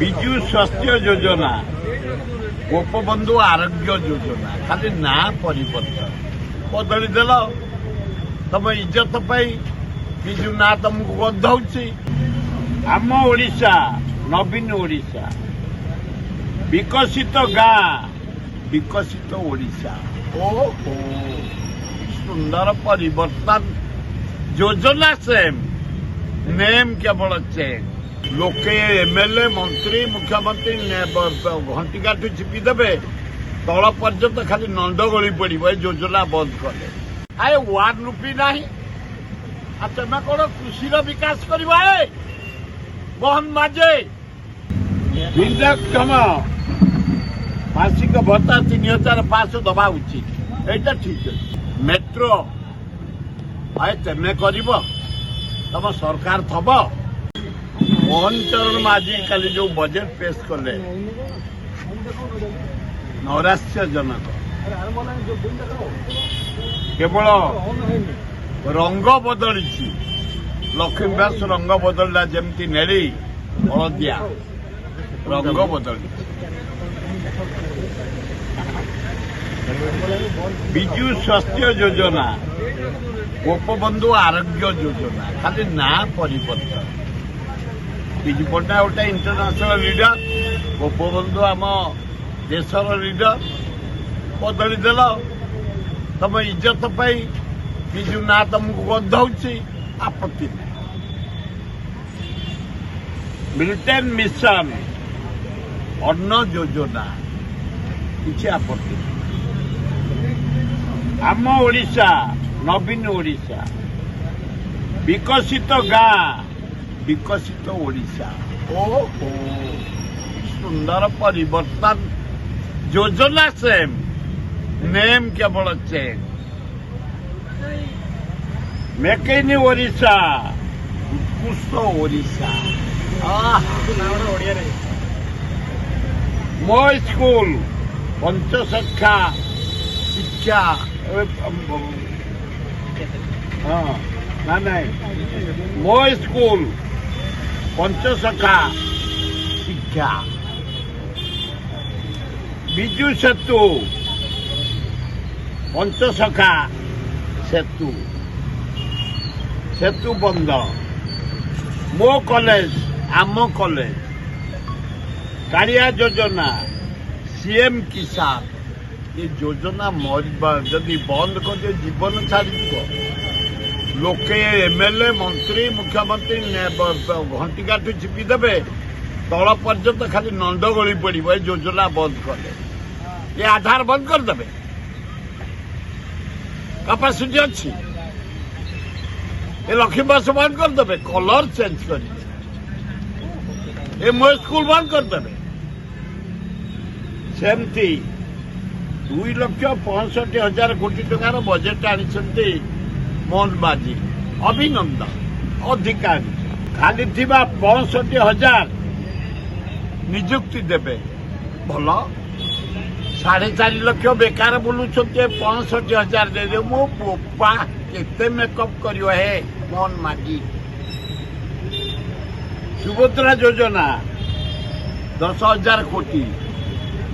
ବିଜୁ ସ୍ୱାସ୍ଥ୍ୟ ଯୋଜନା, ଗୋପବନ୍ଧୁ ଆରୋଗ୍ୟ ଯୋଜନା, ଖାଲି ନାଁ ପରିବର୍ତ୍ତନ। ବଦଳିଦେଲ ତମ ଇଜ୍ଜତ ପାଇଁ। ବିଜୁ ନାଁ ତମକୁ ଗନ୍ଧଉଛି। ଆମ ଓଡ଼ିଶା, ନବୀନ ଓଡ଼ିଶା, ବିକଶିତ ଗାଁ, ବିକଶିତ ଓଡ଼ିଶା। ଓହୋ, ସୁନ୍ଦର ପରିବର୍ତ୍ତନ। ଯୋଜନା ସେମ୍, ନେମ୍ କେବଳ ଚେଞ୍ଜ। ଲୋକେ ଏମଏଲଏ, ମନ୍ତ୍ରୀ, ମୁଖ୍ୟମନ୍ତ୍ରୀ ଘଣ୍ଟିକାଠୁ ଚିପି ଦେବେ, ତଳ ପର୍ଯ୍ୟନ୍ତ ଖାଲି ନଣ୍ଡ ଗଳି ପଡିବ ଏ ଯୋଜନା ବନ୍ଦ କଲେ। ଆଏ, 1 ରୁପି ନାହିଁ, ଆଉ ତମେ କଣ କୃଷିର ବିକାଶ କରିବ? ଏ ମୋହନ ମାଝେ। ଭିନ୍ନକ୍ଷମ ମାସିକ ଭତ୍ତା 3500 ଦବା ଉଚିତ, ଏଇଟା ଠିକ ଅଛି। ମେଟ୍ରୋ, ଆଏ, ତେମେ କରିବ? ତମ ସରକାର ଥବ? ମୋହନ ଚରଣ ମାଝୀ କାଲି ଯୋଉ ବଜେଟ ପେଶ କଲେ, ନୈରାଶ୍ୟଜନକ। କେବଳ ରଙ୍ଗ ବଦଳିଛି। ଲକ୍ଷ୍ମୀ ବାସ ରଙ୍ଗ ବଦଳିଲା ଯେମିତି, ନେଳି ହଳଦିଆ ରଙ୍ଗ ବଦଳିଛି। ବିଜୁ ସ୍ୱାସ୍ଥ୍ୟ ଯୋଜନା, ଗୋପବନ୍ଧୁ ଆରୋଗ୍ୟ ଯୋଜନା, ଖାଲି ନାଁ ପରିବର୍ତ୍ତନ। ବିଜୁ ପଟ୍ଟନାୟକ ଗୋଟେ ଇଣ୍ଟରନ୍ୟାସନାଲ ଲିଡର, ଗୋପବନ୍ଧୁ ଆମ ଦେଶର ଲିଡର। ବଦଳିଦେଲ ତମ ଇଜ୍ଜତ ପାଇଁ। ବିଜୁ ନାଁ ତମକୁ ଗନ୍ଧଉଛି, ଆପତ୍ତି ନାହିଁ। ମିଲେଟ୍ ମିଶନ, ଅନ୍ନ ଯୋଜନା, କିଛି ଆପତ୍ତି ନାହିଁ। ଆମ ଓଡ଼ିଶା, ନବୀନ ଓଡ଼ିଶା, ବିକଶିତ ଗାଁ, ବିକଶିତ ଓଡ଼ିଶା। ଓହୋ, ସୁନ୍ଦର ପରିବର୍ତ୍ତନ। ଯୋଜନା ସେମ୍, ନେମ୍ କେବଳ ଚେଞ୍ଜ। ମେକ୍ ଇନ୍ ଓଡ଼ିଶା, ଉତ୍କୃଷ୍ଟ ଓଡ଼ିଶା। ଆହା! ମୋ ସ୍କୁଲ, ପଞ୍ଚସଖା ଶିକ୍ଷା। ହଁ, ନା ନାଇଁ, ମୋ ସ୍କୁଲ, ପଞ୍ଚସଖା ଶିକ୍ଷା। ବିଜୁ ସେତୁ, ପଞ୍ଚସଖା ସେତୁ, ସେତୁ ବନ୍ଧ। ମୋ କଲେଜ, ଆମ କଲେଜ। କାଳିଆ ଯୋଜନା, ସିଏମ୍ କିଷାନ। ଏ ଯୋଜନା ମରିବା ଯଦି ବନ୍ଦ କରିଦିଏ, ଜୀବନ ଛାଡ଼ିଯିବ। ଲୋକେ ଏମଏଲଏ, ମନ୍ତ୍ରୀ, ମୁଖ୍ୟମନ୍ତ୍ରୀ ଘଣ୍ଟିକାଠୁ ଚିପି ଦେବେ, ତଳ ପର୍ଯ୍ୟନ୍ତ ଖାଲି ନଣ୍ଡ ଗଳି ପଡ଼ିବ ଏ ଯୋଜନା ବନ୍ଦ କଲେ। ଏ ଆଧାର ବନ୍ଦ କରିଦେବେ, କାପାସିଟି ଅଛି? ଏ ଲକ୍ଷ୍ମୀ ବସ ବନ୍ଦ କରିଦେବେ, କଲର ଚେଞ୍ଜ କରିବେ। ଏ ମୋ ସ୍କୁଲ ବନ୍ଦ କରିଦେବେ। ସେମିତି 2,65,000 କୋଟି ଟଙ୍କାର ବଜେଟ୍ ଆଣିଛନ୍ତି ମୋହନ ମାଝୀ, ଅଭିନନ୍ଦନ। ଅଧିକା ଆଣିଛନ୍ତି। ଖାଲି ଥିବା 65,000 ନିଯୁକ୍ତି ଦେବେ, ଭଲ। 4.5 ଲକ୍ଷ ବେକାର ବୁଲୁଛନ୍ତି, ଏ 65,000 ଦେଇଦେବେ। ମୋ ବୋପା, କେତେ ମେକଅପ୍ କରିବ ହେ ମୋହନ ମାଝୀ? ସୁଭଦ୍ରା ଯୋଜନା 10,000 କୋଟି।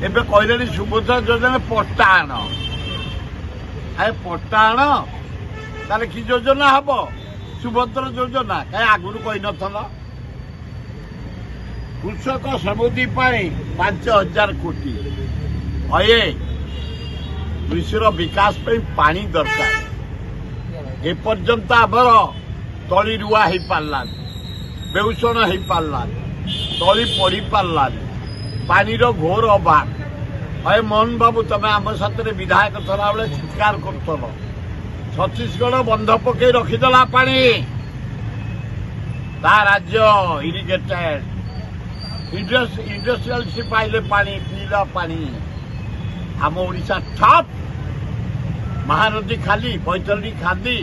ଏବେ କହିଲେଣି ସୁଭଦ୍ରା ଯୋଜନା ପଟ୍ଟା ଆଣ। ଆରେ, ପଟ୍ଟା ଆଣ, ତାହେଲେ କି ଯୋଜନା ହବ? ସୁଭଦ୍ରା ଯୋଜନା କାହିଁ ଆଗରୁ କହିନଥିଲ? କୃଷକ ସମୃଦ୍ଧି ପାଇଁ 5,000 କୋଟି। ଅଏ, କୃଷିର ବିକାଶ ପାଇଁ ପାଣି ଦରକାର। ଏପର୍ଯ୍ୟନ୍ତ ଆମର ତଳି ରୁଆ ହେଇପାରିଲାନି, ବେଉଷଣ ହେଇପାରିଲାନି, ତଳି ପଡି ପାରିଲାନି, ପାଣିର ଘୋର ଅଭାବ। ଅଏ ମୋହନ ବାବୁ, ତମେ ଆମ ସାଥିରେ ବିଧାୟକ ଥିଲା ବେଳେ ଚିତ୍କାର କରୁଥିଲ, ଛତିଶଗଡ଼ ବନ୍ଧ ପକେଇ ରଖିଦେଲା ପାଣି, ତା ରାଜ୍ୟ ଇରିଗେଟେଡ୍, ଇଣ୍ଡଷ୍ଟ୍ରିଆଲ ପାଇଲେ ପାଣି, ପିଇଲା ପାଣି। ଆମ ଓଡ଼ିଶା ଠପ୍, ମହାନଦୀ ଖାଲି, ବୈତରଣୀ ଖାଲି,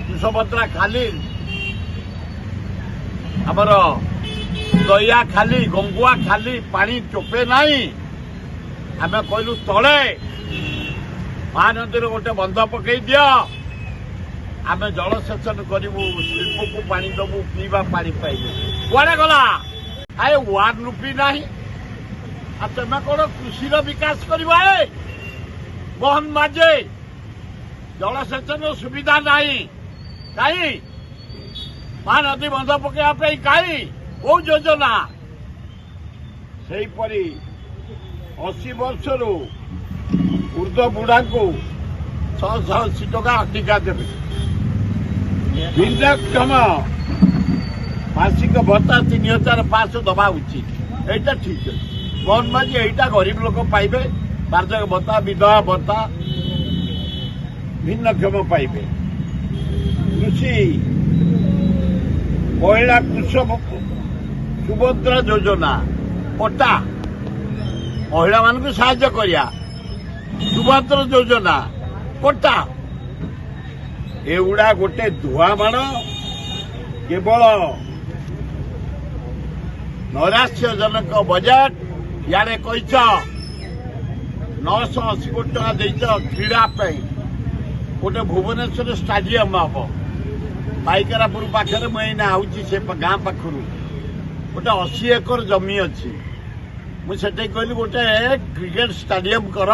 କୁଶଭଦ୍ରା ଖାଲି, ଆମର ଦୟା ଖାଲି, ଗଙ୍ଗୁଆ ଖାଲି, ପାଣି ଟୋପେ ନାହିଁ। ଆମେ କହିଲୁ, ତଳେ ମହାନଦୀରେ ଗୋଟେ ବନ୍ଧ ପକେଇ ଦିଅ, ଆମେ ଜଳସେଚନ କରିବୁ, ଶିଳ୍ପକୁ ପାଣି ଦବୁ, ପିଇବା ପାଣି ପାଇବୁ। କୁଆଡେ ଗଲା? ଆଏ, 1 ରୁପି ନାହିଁ। ଆଉ ତମେ କଣ କୃଷିର ବିକାଶ କରିବ? ଏ ମୋହନ ମାଝେ, ଜଳସେଚନ ସୁବିଧା ନାହିଁ କାହିଁ? ମହାନଦୀ ବନ୍ଧ ପକେଇବା ପାଇଁ କାହିଁ, କୋଉ ଯୋଜନା? ସେହିପରି 80 ବର୍ଷରୁ ଉର୍ଦ୍ଧ୍ୱ ବୁଢ଼ାଙ୍କୁ 680 ଟଙ୍କା ଅଧିକା ଦେବେ। ଭିନ୍ନକ୍ଷମ ମାସିକ ଭତ୍ତା 3500 ଦେବା ଉଚିତ। ଏଇଟା ଠିକ ଅଛି ମୋହନ ମାଝୀ। ଏଇଟା ଗରିବ ଲୋକ ପାଇବେ, ବାର୍ଦ୍ଧକ୍ୟ ଭତ୍ତା, ବିଧବା ଭତ୍ତା, ଭିନ୍ନକ୍ଷମ ପାଇବେ। କୃଷି, ମହିଳା କୃଷକ ସୁଭଦ୍ରା ଯୋଜନା, ପଟା, ମହିଳାମାନଙ୍କୁ ସାହାଯ୍ୟ କରିବା, ସୁଭଦ୍ରା ଯୋଜନା, ପଟା, ଏଗୁଡ଼ା ଗୋଟେ ଧୁଆ ବାଣ। କେବଳ ନୈରାଶ୍ୟଜନକ ବଜେଟ। ଇଆଡ଼େ କହିଛ 980 କୋଟି ଟଙ୍କା ଦେଇଛ କ୍ରୀଡ଼ା ପାଇଁ। ଗୋଟେ ଭୁବନେଶ୍ୱର ଷ୍ଟାଡିୟମ ହବ ପାଇକରାପୁର ପାଖରେ। ମୁଁ ଏଇନା ଆଉଛି ସେ ଗାଁ ପାଖରୁ। ଗୋଟେ 80 ଏକର ଜମି ଅଛି। ମୁଁ ସେଠି କହିଲି, ଗୋଟେ କ୍ରିକେଟ ଷ୍ଟାଡିୟମ କର।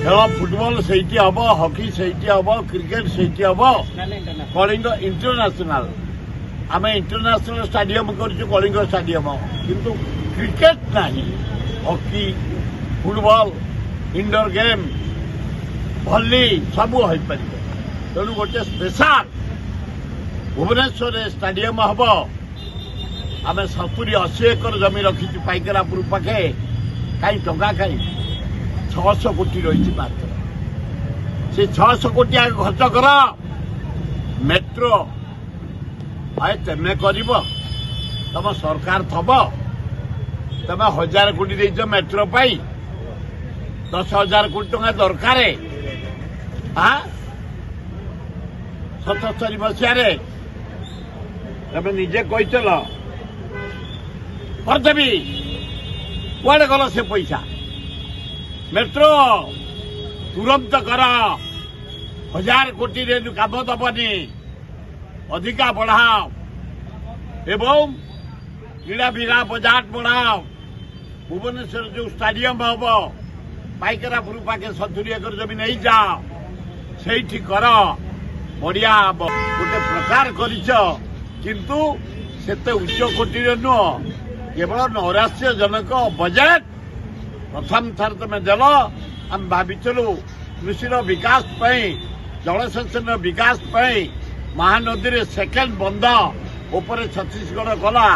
ଖେଳ ଫୁଟବଲ ସେଇଠି ହବ, ହକି ସେଇଠି ହବ, କ୍ରିକେଟ ସେଇଠି ହବ। କଳିଙ୍ଗ ଇଣ୍ଟରନ୍ୟାସନାଲ, ଆମେ ଇଣ୍ଟରନ୍ୟାସନାଲ ଷ୍ଟାଡିୟମ କରିଛୁ, କଳିଙ୍ଗ ଷ୍ଟାଡିୟମ, କିନ୍ତୁ କ୍ରିକେଟ ନାହିଁ। Hockey, football, indoor game, volley ସବୁ ହୋଇପାରିବ। ତେଣୁ ଗୋଟେ ସ୍ପେଶାଲ ଭୁବନେଶ୍ୱରରେ ଷ୍ଟାଡିୟମ ହବ। ଆମେ 70-80 ଏକର ଜମି ରଖିଛୁ ପାଇକରାପୁର ପାଖେ। କାହିଁ ଟଙ୍କା କାହିଁ? 600 କୋଟି ରହିଛି ମାତ୍ର। ସେ 600 କୋଟି ଆଗ ଖର୍ଚ୍ଚ କର। ମେଟ୍ରୋ ଆଏ ତେମେ କରିବ, ତମ ସରକାର ଥବ। ତମେ 1000 କୋଟି ଦେଇଛ ମେଟ୍ରୋ ପାଇଁ, 10,000 କୋଟି ଟଙ୍କା ଦରକାର। ଆଁ 77 ମସିହାରେ ତମେ ନିଜେ କହିଥିଲ କରିଦେବି, କୁଆଡେ ଗଲ ସେ ପଇସା? ମେଟ୍ରୋ ତୁରନ୍ତ କର। 1000 କୋଟିରେ କାମ ଦବନି, ଅଧିକା ବଢାଅ ଏବଂ କ୍ରୀଡ଼ା ବିଭାଗ ବଜେଟ ବଢାଅ। ଭୁବନେଶ୍ୱର ଯୋଉ ଷ୍ଟାଡିୟମ ହବ ପାଇକରାପୁର ପାଖେ, 70 ଏକର ଜମି ନେଇଯାଅ, ସେଇଠି କର, ବଢିଆ ହବ। ଗୋଟେ ପ୍ରକାର କରିଛ, କିନ୍ତୁ ସେତେ ଉଚ୍ଚ କୋଟିର ନୁହଁ। କେବଳ ନୈରାଶ୍ୟଜନକ ବଜେଟ ପ୍ରଥମ ଥର ତମେ ଦେଲ। ଆମେ ଭାବିଥିଲୁ କୃଷିର ବିକାଶ ପାଇଁ, ଜଳସେଚନର ବିକାଶ ପାଇଁ, ମହାନଦୀରେ ସେକେଣ୍ଡ ବନ୍ଧ ଉପରେ ଛତିଶଗଡ଼ କଲା,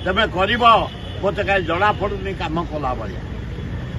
ତେମେ କରିବ। ମୋତେ କାହିଁ ଜଣା ପଡୁନି କାମ କଲା ଭଳିଆ।